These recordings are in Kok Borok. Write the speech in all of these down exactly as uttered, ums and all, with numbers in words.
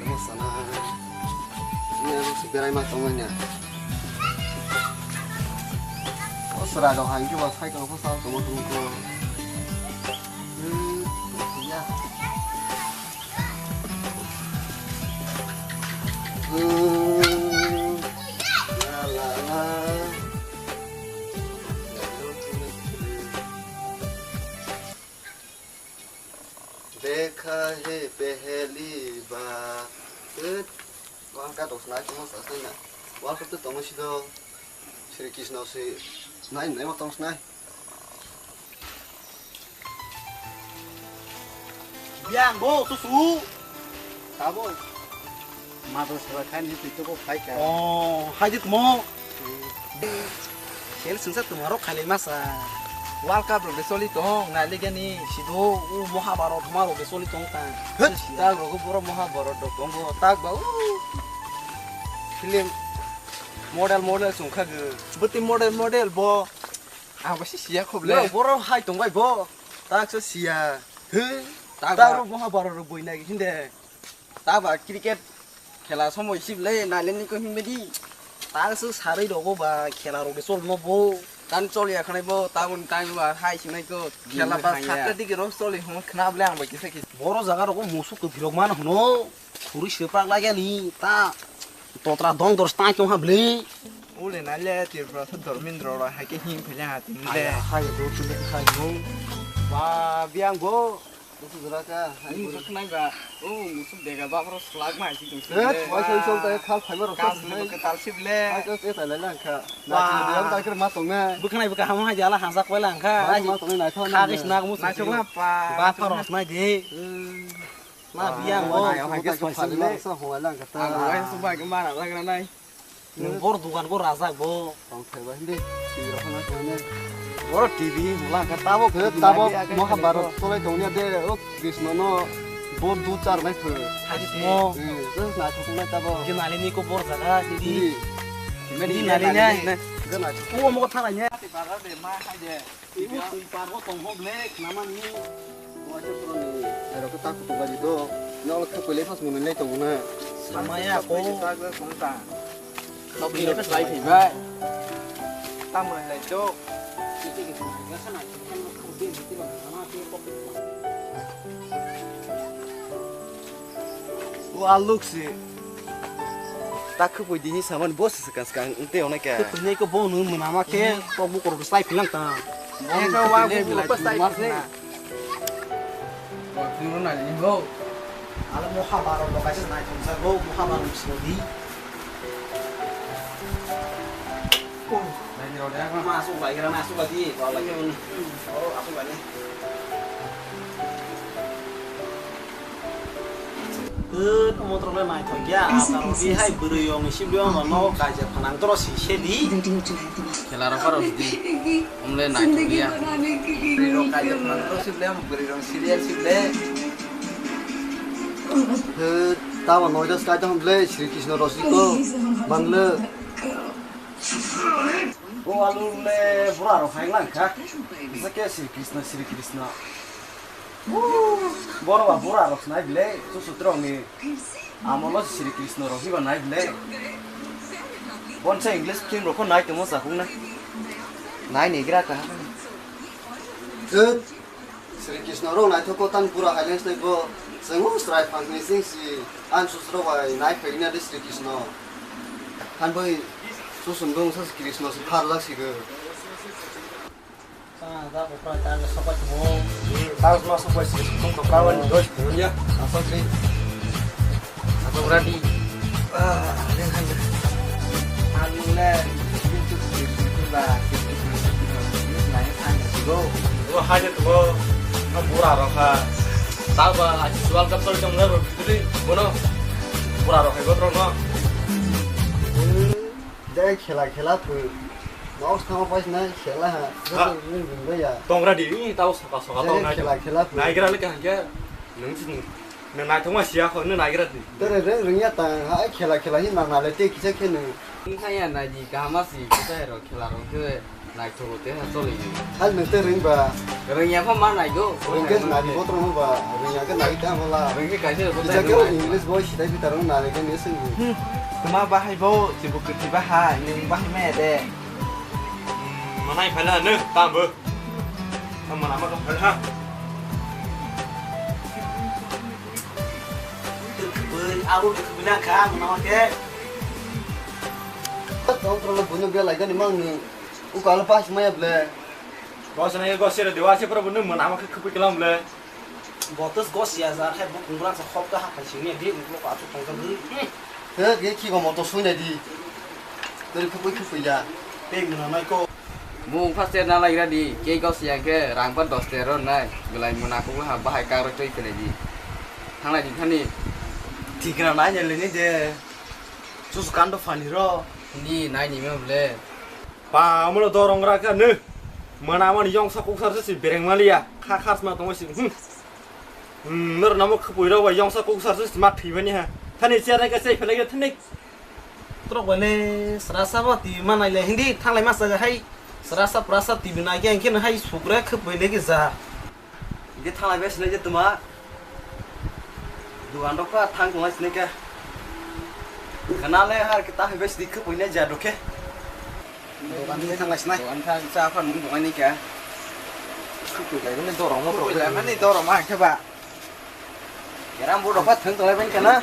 Mo sana. Ini aku si berai ma tong ya. Oh, sera dong hangki ba cycle ko sa tong tong ko. Hmm, ya. Hmm. La la la. Dekha hai pehli baar. Tut, World Cup tong snai, tong sa snai na. World Cup to tong si do. Sri Krishna se nai nai ma tong snai. Yang bo tu su. Tabo. Madras ba khan hi twi tubo phai ka. Oh, hai dit mo. Khel sengsa tumaro khalai masa. World Cup rok de soli tong, na legani sido u Mahabharat ma rok de soli tong ta. Hut. Ta rok boro Mahabharat rok tongo, tak ba u. Film model model sung kha ge. Bwtwi model model bo. Ang ba si siya khob le. Boro hai tong bai bo. Tak so siya. He. Tak Ta ba. Rok Mahabharat rok boi nai hinde. Ta ba cricket khela somoi sib le nai le ni ko himbe di. Ta so sarui rogo ba khela rok de chol no bo. Tan chol ya khanai bo ta bun time ba hai sinai ko. Khela ba Bini hanya. Satta digi rok choli hon khna ble ang ba kisa kisa. Boro jaga rogo musuk to phirok man hno. Khuri se prak lagya ni ta totra dong dor stai tong ha ble. Ule na le Tripura sa Dharmendra ro hai ke him phele ha tin le. Aya, hai do tu le khai no. Ba biang bo. Tu tu jora ka. Hai Ni bo. Musuk nai ba. O musuk dega ba ro slak ma hai si tu. Eh, wai sai sol ta khal phai ma ro Kam sa. Ni ke tal sib le. Ai to te ta le lang kha. Ba. Na ki de ta kir ma tong na. Bukhnai bukha ham hai jala hansak wai lang kha. Ma tong na tho na. Kha kis na musuk. Na chok na pa. Ba pa ro snai de. Hmm. Na biang bo. Nai, hai ke soi soi le. Sa hoi lang kata. Ang bai su bai ke mara lagra nai. Nung bor dukan ko rajak bo. Tong thai ba hindi. Ti rok na ko ne. Bor T V mula ka tabo. He tabo Mahabharat tolai tong ya de. O Krishna no bor du char nai phe. Hai mo. Eh, na thok nai tabo. Ke nali ni ko bor jaga hindi. Hindi. Hindi nali nai. Ke na thok. O mo thara nya. Ti bara de ma hai de. Ibu twi parbo tong hok le khnamani. Waisa puroni airok ta kutuk bai do. Nol khe pele phas muni lai tongo na. Samaya ko. Kok ni lai thai bai. Tamo lai do. O aluk si. Ta khupui di hi saman bo se swkang swkang wng tei onai ka. Khupui nai ko bo nung mwnama khe tok bukur rok sai philang ta. Eko wa bukur rok sai philang. Bo tini ro nai ni bo. Ala moha baro lo kaisa nai thumsa go moha baro sodi. Nai ni ro de ha. Ma asuk bai gra na asuk bai di. Ba bai. Oh asuk bai ni. Hwt, omo toro le naithok ya, asaro di hai bwrwi rok ni sibri rok no kaisa phanang toro si se di. Khela rok pharo di. Omo le naithok ya. Bwrwi rok kaisa phanang toro si le, bwrwi rok serial si le. Hwt, tamo noida sky tamo ble Sri Krishna rosiko bangle. O alu le bura rok hai lang kha. Bisa ke Sri Krishna, Sri Krishna. Boro ba bura rok nai bile, su sutrong ni. Amolo Sri Krishna rok hiba nai bile. Bonsa English film rok nai temo sa hung na. Nai ni gra ka. Good. Sri Krishna rok naithok ko tan bura hai nai bo. Sengo srai phang ni sing si an susro bai nai phai na de Sri Krishna. Han bai susum dong sa Krishna si phar lak si go. Ah, da ko pra ta ga sopa mo. Ta ma sopa si tung ko kawan dos ya. Asal si. Asal ready. Ah, den han. Anu le itu si ba. Nai han go. Go haje to go. Na bura ro ha. Ta ba a si wal ka tol jong na ro. Bono bura ro hai go tro no. Jai khela khela phu. Nos thang pais na khela ha. Ha. Ni bung ya. Tongra di, ni tau saka saka tau nai. Khela khela phu. Nai gra le ka hangke. Nung si nung. Nung nai thong ma sia kho, nung nai gra di. Tere reng reng ya ta ha khela khela hi nang na le te kisa khe nung. Nung kha ya nai di ka ma si kisa ro khela ro khe. Naithogo te ha choli. Hal nwng te ringba. Ringya pha ma naigo. Ringke nari botrong ba, ringya ke nari ta hola. Ringke kaise bo. Jake English boy sitai bitarong nari ke neseng. Tuma bahai bo, chibu kiti bahai, nwng bahai me de. Manai phala nwng tambo. Tama nama ka phala. Bui abu bina ka nama ke. Tong tong lo bunu bela gani mang ni. Ukalo pas maya ble. Gosna ye gosira dewa se pro bunu mana ma khupui kelam ble. Botus gos ya jar hai buk ngura sa khop ka hapai sini di uklo ka tu tong tong. He ge ki go moto sui nai di. Teri khupui khupui ya. Te muna nai ko. Mung first year na lagira di, ke gos ya ke rang pa dos tero nai. Belai muna ko ha bahai ka ro choi pele di. Thanglai di thani. Tikra nai ne le ni de. Sus kando fani ro. Ni nai ni me ble. Pa, omono dorong ra kha nw. Mana mani yongsa kuksar se si bereng maliya. Kha khas ma tongo si. Hmm. Hmm, nor namo khupui rok bai yongsa kuksar se si ma thwi bani ha. Thani chair nai ka sei phelai thani. Trok bale srasa ba ti manai le hindi thanglai ma sa hai. Srasa prasa ti binai ke angke hai sukra khupui le ke za. Hingke thanglai bai sinai je tuma. Dugan rok pa thang tonglai sinai khe. Khana le har khe tahai bai sidi khupui nai ja rok khe. Dugan ni thanglai sinai. Dugan thang cha phan mung tonglai ni khe. Khupui lai mani dorong mo. Khupui lai mani dorong ma khe ba. Keram bo rok pa thang tonglai bai khe na.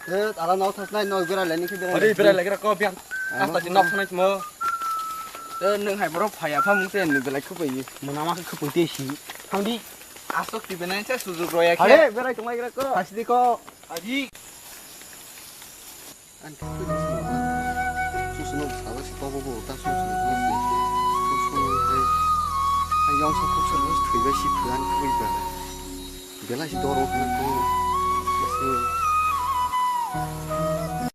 Eh, ala nok thas nai, nok berai lai ni khe berai. Ori lai. Berai lai gra ko biang. Ano asta di nok thang nai mo. Eh, nwng hai borok phaya pha mung se nwng belai khupui. Mona ma khupui te si. Thang di. Asok ti benai cha sujuk roya khe. Hare, berai tonglai gra ko. Thas di ko. Aji. Ang khe khwlai se mama. Susu no sala se tobo bo ta susu no se. Susu no se. Ang yong sa khuk sa no se thwi bai si thwi ang khwi ba. Belai si doro khwlai ko. Susu.